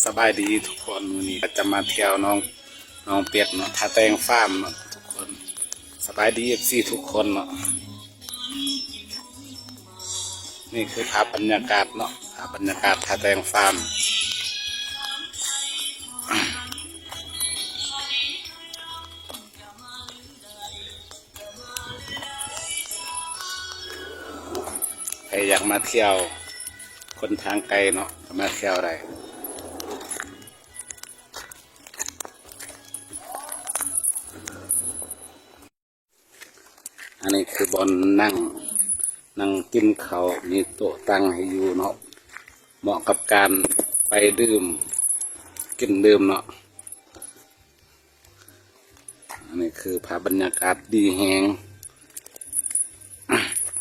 ສະບາຍດີທຸກຄົນ, ມື້ນີ້ກະຈະມາທ່ຽວໜອງ ໜອງເປັດເນາະ ທ່າແຕງຟາມເນາະທຸກຄົນ. ສະບາຍດີ ເອັຟຊີ ທຸກຄົນເນາະ. ນີ້ຄືພາບບັນຍາກາດເນາະ, ພາບບັນຍາກາດທ່າແຕງຟາມ. ໃຜຢາກມາທ່ຽວ ຄົນທາງໄກເນາະ ກະມາທ່ຽວໄດ້. ອັນນີ້ຄືບ່ອນນັ່ງ ນັ່ງກິນເຂົ້າ, ມີໂຕະຕັ່ງໃຫ້ຢູ່ເນາະ, ເໝາະກັບການໄປດື່ມ ກິນດື່ມເນາະ. ອັນນີ້ຄືພາບບັນຍາກາດດີແຮງ,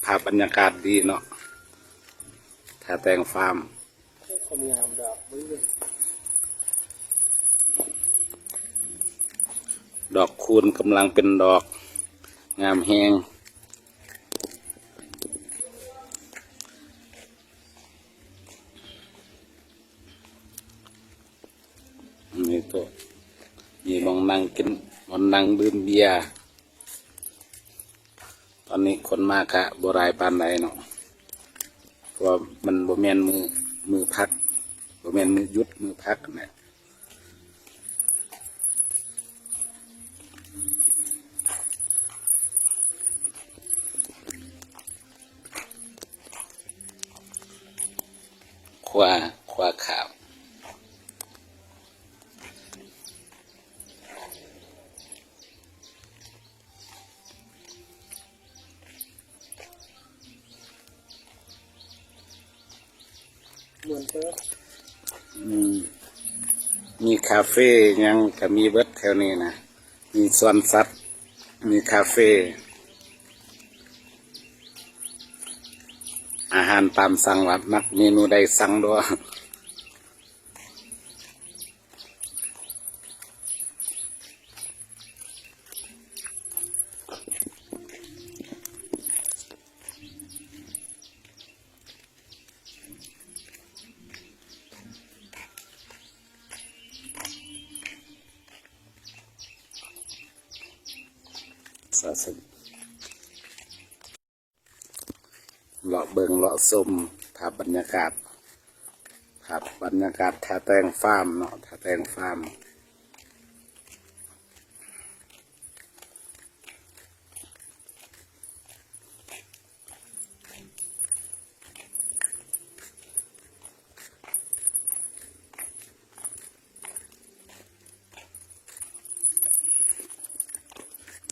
ພາບບັນຍາກາດດີເນາະ ທ່າແຕງຟາມ. ຄວາມງາມດອກ ເບິ່ງເດີ ດອກຄູນກຳລັງເປັນດອກ ງາມແຮງ. ນີ້ໂຕະ ມີບ່ອນນັ່ງກິນ ບ່ອນນັ່ງດື່ມເບຍ. ຕອນນີ້ຄົນມາກະບໍ່ຫຼາຍປານໃດເນາະ ເພາະວ່າມັນບໍ່ແມ່ນມື້ ມື້ພັກ ບໍ່ແມ່ນມື້ຢຸດ ມື້ພັກຫັ້ນແຫຼະ. ຂົວ ຂົວຂ້າວ. ມ່ວນເຕີບ ອືມ ມີຄາເຟຫຍັງກະມີເບິດແຖວນີ້ນະ, ມີສວນສັດ ມີຄາເຟ ອາຫານຕາມສັ່ງ ວ່າມັກເມນູໃດສັ່ງໂລດ. ສາທຸ. ເລາະເບິ່ງເລາະຊົມພາບບັນຍາກາດ ພາບບັນຍາກາດທ່າແຕງຟາມເນາະ ທ່າແຕງຟາມ.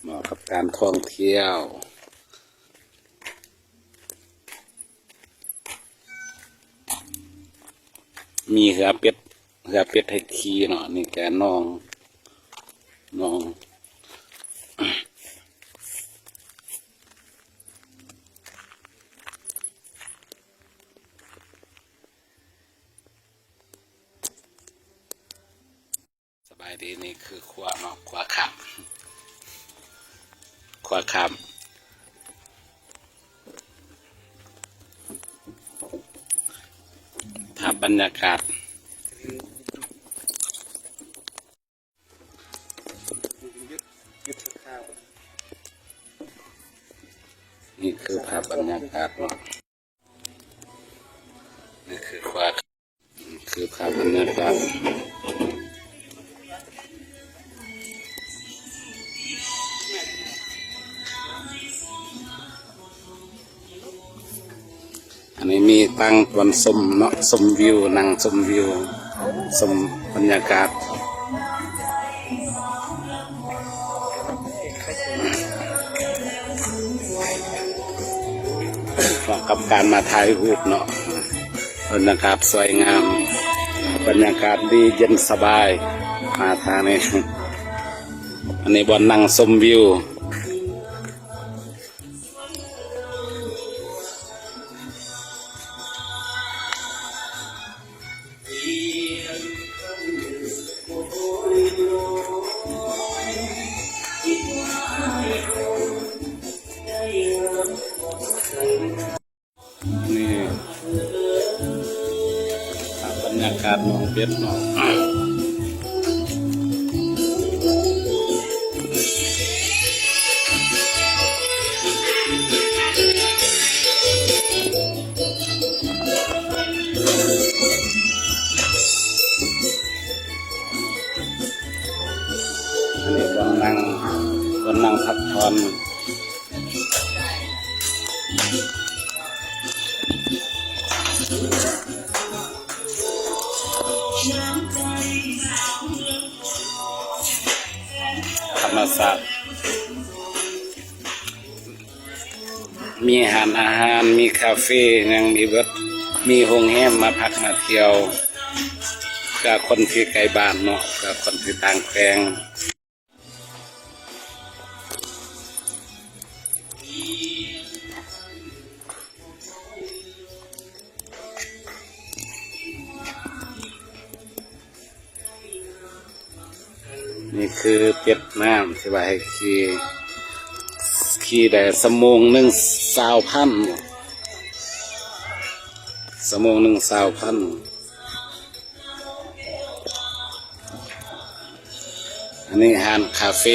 ເໝາະກັບການທ່ອງທ່ຽວ. ມີເຮືອເປັດ ເຮືອເປັດໃຫ້ຂີ່ເນາະ. ນີ້ກະໜອງ ໜອງ ສະບາຍດີ ນີ້ຄືຂົວເນາະ ຂົວຂ້າມ ຂົວຂ້າມ. ພາບບັນຍາກາດ ນີ້ຄືພາບບັນຍາກາດເນາະ. ນີ້ຄືຂວາ ຄືພາບບັນຍາກາດ. ອັນນີ້ມີຕັ້ງບ່ອນຊົມເນາະ ຊົມວິວ ນັ່ງຊົມວິວ ຊົມບັນຍາກາດ. ເໝາະກັບການມາຖ່າຍຮູບເນາະ ບັນຍາກາດສວຍງາມ ບັນຍາກາດດີເຢັນສະບາຍ ມາທາງນີ້. ອັນນີ້ບ່ອນນັ່ງຊົມວິວ. ນີ້ ພາບບັນຍາກາດໜອງ ເປັດເນາະ ອັນນີ້ບ່ອນນັ່ງ ບ່ອນນັ່ງພັກຜ່ອນ. ທຳມະຊາດ ມີຮ້ານອາຫານ ມີຄາເຟ ຫຍັງມີເບິດ ມີໂຮງແຮມມາພັກມາທ່ຽວ ເພື່ອຄົນທີ່ໄກບ້ານເນາະ ເພື່ອຄົນທີ່ຕ່າງແຂວງ. ນີ້ຄືເປັດນ້ຳທີ່ວ່າໃຫ້ຂີ່ ຂີ່ໄດ້ຊົ່ວໂມງໜຶ່ງຊາວພັນ ຊົ່ວໂມງໜຶ່ງຊາວພັນ. ອັນນີ້ຮ້ານຄາເຟ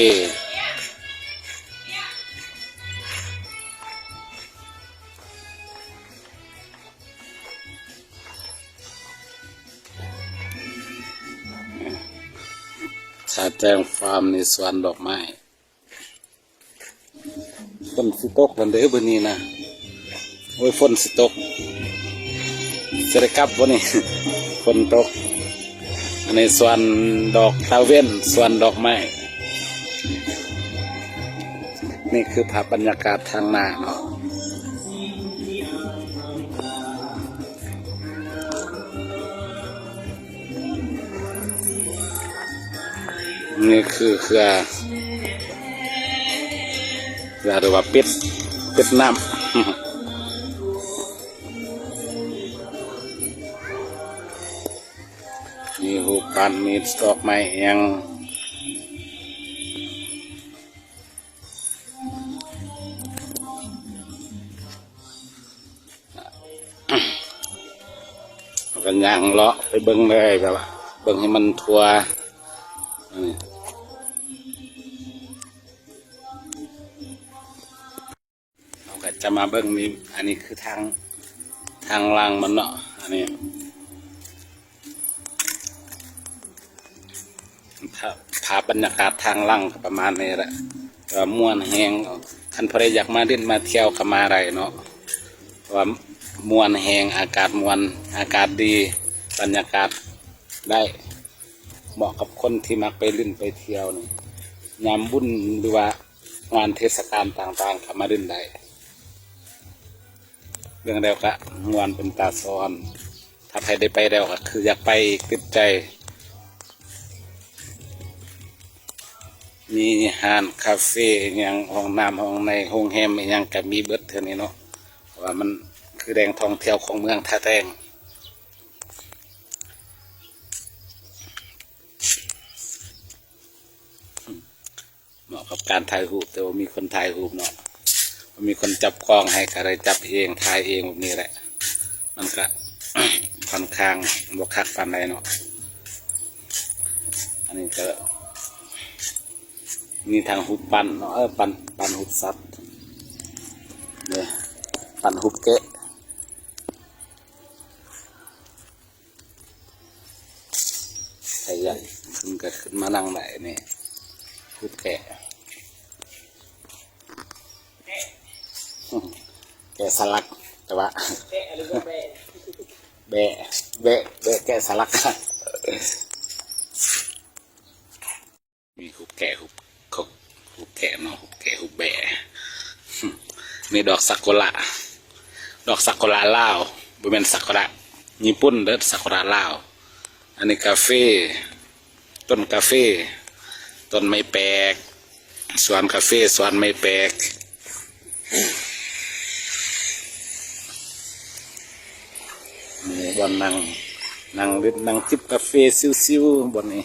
ທ່າແຈ້ງຟາມ ໃນສວນດອກໄມ້. ຝົນຊິຕົກແລ້ວເດີມື້ນີ້ນະ ໂອ້ຍ ຝົນຊິຕົກ ຊິໄດ້ກັບບໍ່ນີ້ ຝົນຕົກ. ອັນນີ້ສວນດອກຕາເວັນ ສວນດອກໄມ້. ນີ້ຄືພາບບັນຍາກາດທາງໜ້າເນາະ. ນີ້ຄືເຂື່ອນ ເຂື່ອນ ຫຼືວ່າເປັດ ເປັດນ້ຳ. ມີຮູບປັ້ນ ມີດອກໄມ້ຫຍັງ. ເຮົາກໍຍ່າງເລາະໄປເບິ່ງເລີຍ ແບບວ່າເບິ່ງໃຫ້ມັນທົ່ວ. ເຮົາກໍຈະມາເບິ່ງນີ້ ອັນນີ້ຄືທາງ ທາງຫຼັງມັນເນາະ ອັນນີ້ ພາບບັນຍາກາດທາງຫຼັງກໍປະມານນີ້ແຫຼະ ກໍມ່ວນແຮງ. ຄັນຜູ້ໃດຢາກມາຫຼິ້ນມາທ່ຽວກໍມາໄດ້ເນາະ ເພາະວ່າມ່ວນແຮງ ອາກາດມ່ວນ ອາກາດດີ ບັນຍາກາດໄດ້ ເໝາະກັບຄົນທີ່ມັກໄປຫຼິ້ນໄປທ່ຽວນີ້ ຍາມບຸນ ຫຼືວ່າງານເທດສະການຕ່າງໆ ກໍມາຫຼິ້ນໄດ້. ເບິ່ງແລ້ວກະມ່ວນເປັນຕາຊອນ ຖ້າໃຜໄດ້ໄປແລ້ວກະຄືຢາກໄປອີກ ຕິດໃຈ. ມີຮ້ານຄາເຟຫຍັງ ຫ້ອງນ້ຳຫ້ອງໃນ ໂຮງແຮມອີ່ຫຍັງກະມີເບິດແຖວນີ້ເນາະ ເພາະວ່າມັນຄືແຫຼ່ງທ່ອງທ່ຽວຂອງເມືອງທ່າແຕງ. ເໝາະກັບການຖ່າຍຮູບ ແຕ່ບໍ່ມີຄົນຖ່າຍຮູບເນາະ ບໍ່ມີຄົນຈັບກ້ອງໃຫ້ ກໍໄດ້ຈັບເອງ ຖ່າຍເອງແບບນີ້ແຫຼະ ມັນກະ ຂ້ອນຂ້າງບໍ່ຄັກປານໃດເນາະ. ອັນນີ້ກໍມີທັງຮູບປັ້ນເນາະ ເອີ ປັ້ນ ປັ້ນຮູບສັດເດ້ ປັ້ນຮູບແກະ. ໃຜຢາກຂຶ້ນກໍຂຶ້ນມານັ່ງໄດ້ນີ້ ຮູບແກະ ແກະສະຫຼັກ ແຕ່ວ່າ ແບະ ແບະ ແບະ ແກະສະຫຼັກ. ມີຮູບແກະ ຮູບ ຮູບແກະເນາະ ຮູບແກະ ຮູບແບະ. ນີ້ດອກຊາກຸຣະ ດອກຊາກຸຣະລາວ ບໍ່ແມ່ນຊາກຸຣະຍີ່ປຸ່ນເດີ ຊາກຸຣະລາວ. ອັນນີ້ກາເຟ ຕົ້ນກາເຟ ຕົ້ນໄມ້ແປກ ສວນກາເຟ ສວນໄມ້ແປກ. ນີ້ບ່ອນນັ່ງ ນັ່ງຫຼິ້ນ ນັ່ງຈິບກາເຟຊິວໆ ບ່ອນນີ້.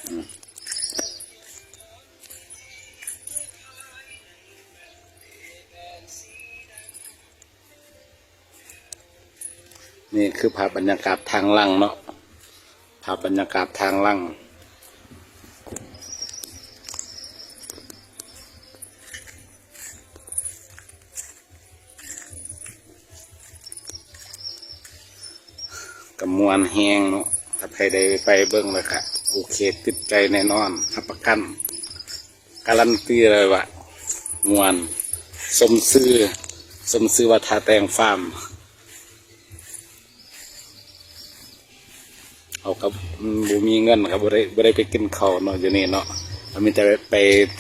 ອືມ. ນີ້ຄືພາບບັນຍາກາດທາງຫຼັງເນາະ, ພາບບັນຍາກາດທາງຫຼັງ. ກໍມ່ວນແຮງເນາະ, ຖ້າໃຜໄດ້ໄປເບິ່ງແລ້ວກະໂອເຄ ຕິດໃຈແນ່ນອນ ຮັບປະກັນ ກາລັນຕີເລີຍວ່າມ່ວນ, ສົມຊື່ ສົມຊື່ວ່າທ່າແຕງຟາມ. ເຮົາກໍບໍ່ມີເງິນ ກໍບໍ່ໄດ້ ບໍ່ໄດ້ໄປກິນເຂົ້າເນາະ ຢູ່ນີ້ເນາະ, ເຮົາມີແຕ່ໄປ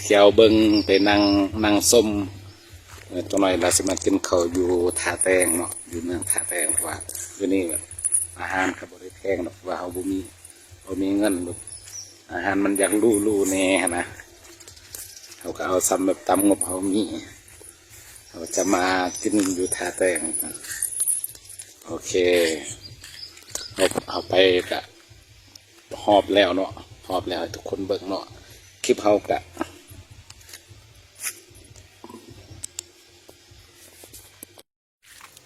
ທ່ຽວເບິ່ງ ໄປນັ່ງ ນັ່ງຊົມ. ເອີ ຈັກໜ້ອຍລາວຊິມາກິນເຂົ້າຢູ່ທ່າແຕງເນາະ, ຢູ່ເມືອງທ່າແຕງ ເພາະວ່າຢູ່ນີ້ແບບອາຫານກໍບໍ່ໄດ້ແພງດອກ, ເພາະວ່າເຮົາບໍ່ມີ ບໍ່ມີເງິນ ແບບອາຫານມັນຢາກຫຼູໆແດ່ຫັ້ນນະ, ເຮົາກໍເອົາສ່ຳແບບຕາມງົບເຮົາມີ. ເຮົາຈະມາກິນຢູ່ທ່າແຕງ. ໂອເຄ ເຮົາ ເຮົາໄປກະຮອບແລ້ວເນາະ, ຮອບແລ້ວໃຫ້ທຸກຄົນເບິ່ງເນາະ. ຄລິບເຮົາກະ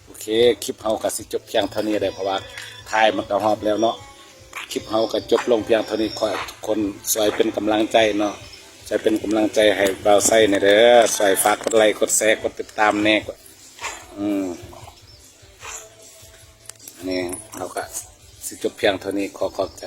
ໂອເຄ ຄລິບເຮົາກະຊິຈົບພຽງເທົ່ານີ້ແຫຼະ ເພາະວ່າຖ່າຍມັນກະຮອບແລ້ວເນາະ. ຄລິບເຮົາກະຈົບລົງພຽງເທົ່ານີ້. ຂໍໃຫ້ທຸກຄົນຊ່ວຍເປັນກຳລັງໃຈເນາະ, ຊ່ວຍເປັນກຳລັງໃຈໃຫ້ບ່າວໄຊແດ່ເດີ, ຊ່ວຍຝາກກົດໄລ ກົດແຊ ກົດຕິດຕາມແດ່. ອືມ ອັນນີ້ເຮົາກະຊິຈົບພຽງເທົ່ານີ້. ຂໍຂອບໃຈ.